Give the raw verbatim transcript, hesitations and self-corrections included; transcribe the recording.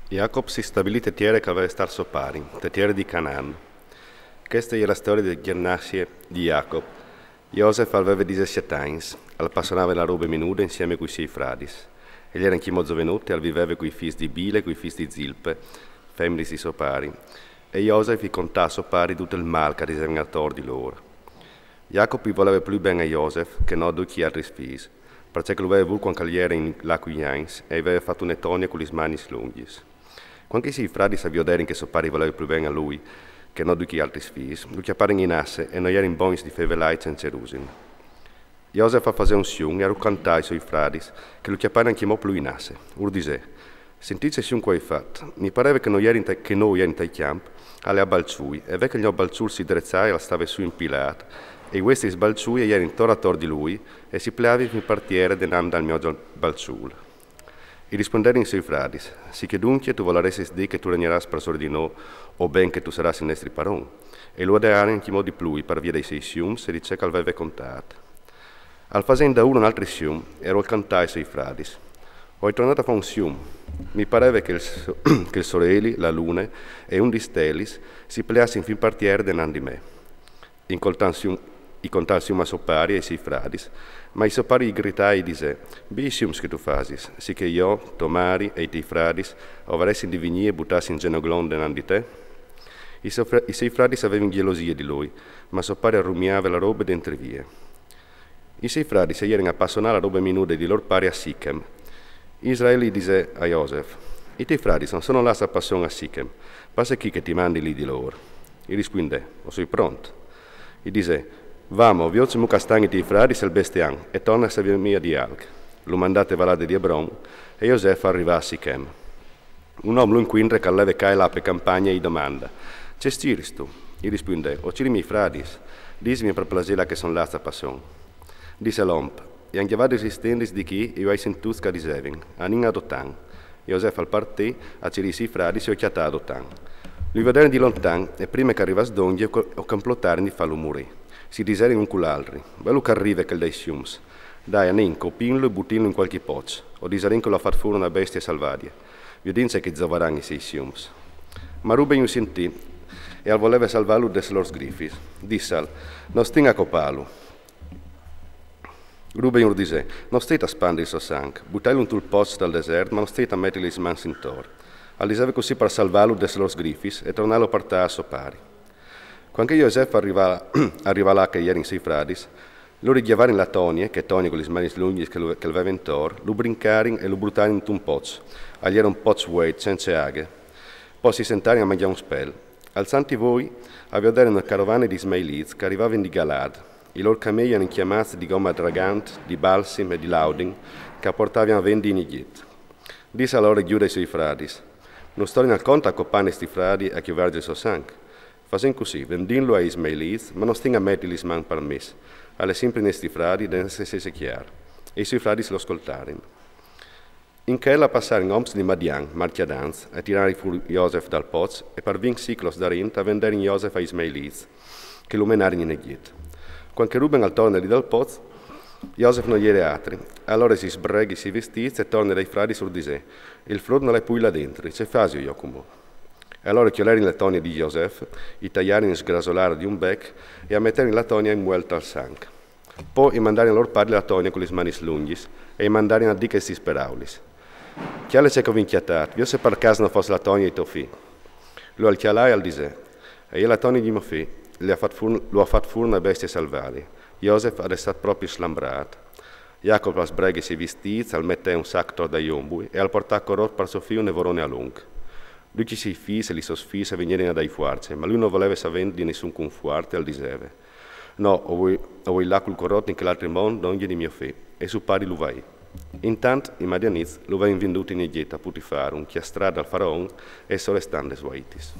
Jacob si stabilì te tiere che al veve stât so pari, te tiere di Canaan. Cheste e je la storie de gjirnasse di Jacob. Josef al veve disesiet agns, al passonave la robe menude insieme cui siei fradis. El jere ancjemò zovenot e al viveve cui fîs di Bila e cui fîs di Zilpa, feminis di so pari. E Josef i contà a so pari dut il mâl che al disevin ator di lôr. Jacob i voleve plui ben a Josef che no a ducj i altris fîs, parcè che lu veve vût cuant che al jere in là cui agns e i veve fat une tonie cu lis manis lungjis. Cuant che i siei fradis a vioderin che so pari i voleve plui ben a lui che no a ducj i altris fîs, lu cjaparin inasse e no jerin bogns di fevelâi cence rusin. Josef al fasè un sium e al ru cantà ai siei fradis, che lu cjaparin ancjemò plui inasse. Ur disè: «Sintît ce sium che o ai fat. Mi pareve che no jerin tai, che no jerin tai cjamp, a lâ a balçui, e ve che il gno balçul si dreçà e al stave sù impilât, e i vuestris balçui a jerin tor ator di lui, e si pleavin fin par tiere denant dal gno gio-, balçul.» I rispuinderin i siei fradis: «Sichè duncje tu volaressis dî che tu regnarâs parsore di nô, o ben che tu sarâs il nestri paron?» E lu adearin ancjemò di plui par vie dai siei siums e di ce che al veve contât. Al fasè indaûr un altri sium e al ru cantà ai siei fradis: «O ai tornât a fâ un sium. Mi pareve che il so-, che il soreli, la lune e un di stelis si pleassin fin par tiere denant di me.» I contà il sium, i contà il sium a so pari e ai siei fradis, ma i so pari i grità e i disè: «Biei siums che tu fasis, sichè jo, tô mari e i tiei fradis o varessin di vignî e butâsi in zenoglon denant di te?» I so fra-, i siei fradis a vevin gjelosie di lui, ma so pari al rumiave la robe dentri vie. I siei fradis a jerin a passonâ la robe menude di lôr pari a Sichem. Israel i disè a Josef: «I tiei fradis no sono lâts a passon a Sichem, passe chi che ti mandi li di lôr.» I rispuindè: «O soi pront.» I disè: «Va mo, viôt cemût che a stan i tiei fradis e il bestian, e torne a savê mie di alc.» Lu mandà te valade di Ebron, e Josef al rivà a Sichem. Un om lu incuintre che al leve ca e là pe campagne e i domanda: «Ce ciristu?» I rispuindè: «O ciri i miei fradis. Disimi par plasê là che a son lâts a passon.» Dissè l'om: «I àn gjavadis lis tendis di chi e ju ai sintûts che a disevin: anìn a Dotan.» Josef al partì a cirî i siei fradis e o cjatà a Dotan. Lu vioderin di lontan e prime che al rivàs dongje o co-, o complotarin di fâlu murî. Si diserin un cul altri: «Velu che al rive chel dai siums. Dai, anìn, copìnlu e butìnlu in cualchi poç. O disarìn che lu à fat fûr une bestie salvadie. Viodìn ce che i zovaran i siei siums.» Ma Ruben ju sintì e al voleve salvâlu des lôr sgrifis. Dissal: «No stin a copâlu.» Ruben ur disè: «No steit a spandi il so sanc. Butailu intul poç dal desert, ma no steit a meti lis mans intor.» Al diseve cussì par salvâlu des lôr sgrifis e tornâlu a puartâ a so pari. Cuant che Josef al rivà, al rivà là che a jerin i siei fradis, lôr i gjavarin la tonie, chê tonie cu lis manis lungjis che lu, che al veve intor, lu brincarin e lu butarin intun poç. Al jere un poç vueit, cence aghe. Po si sentarin a mangjâ un spel. Alçantsi voi, a vioderin une carovane di ismaelîts che a rivavin di Galaad. I lôr camei a jerin cjamâts di gome dragant, di balsim e di laudin, che a puartavin a vendi in Egjit. Dissal alore Gjuda ai siei fradis: «Nus tornin alcont a copâ nestri fradi e a cjuvâ il so sanc? Fasìn cussì, vendìnlu ai ismaelîts, ma no stin a meti lis mans par mès. Al è simpri nestri fradi, deve jessi cjâr.» E i siei fradis lu scoltarin. In chel a passarin oms di Madian, marcjadants, a tirarin fûr Josef dal poç e par vincj siclos darint a venderin Josef ai ismaelîts, che lu menarin in Egjit. Cuant che Ruben al torne li dal poç, Josef no jere altri. Alore si sbreghe i siei vistîts e torne dai fradis ur disè: «Il frôt nol è plui là dentri, ce fasio jo cumò?» E alore a cjolerin la tonie di Josef, i taiarin in sgrasolât di un bec e a meterin la tonie in vuelt al sanc. Po i mandarin a lôr pari la tonie cu lis manis lungjis e i mandarin a dî chestis peraulis: «Cjale ce che o vin cjatât, viôt se par câs no fos la tonie di to fi.» Lu al cjalà e al disè: «E je la tonie di gno fi, lu à fat fûr, lu à fat fûr une bestie salvadie.» Josef al è stât propit slambrât. Jacob al sbreghe i siei vistîts, al metè un sac tor dai ombui e al puartà a corôr par so fi une vorone a lunc. Ducj i siei fîs e lis sôs fiis a vignerin a dâi fuarce, ma lui no voleve savê di nissun cunfuart e al diseve: «No, o voi, o voi lâ cul corôt in chel altri mont dongje di gno fi.» E so pari lu vaì. Intant i madianîts lu vevin vindût in Egjit a Putifar, un cjastrât dal faraon, e il so restant des vuaitis.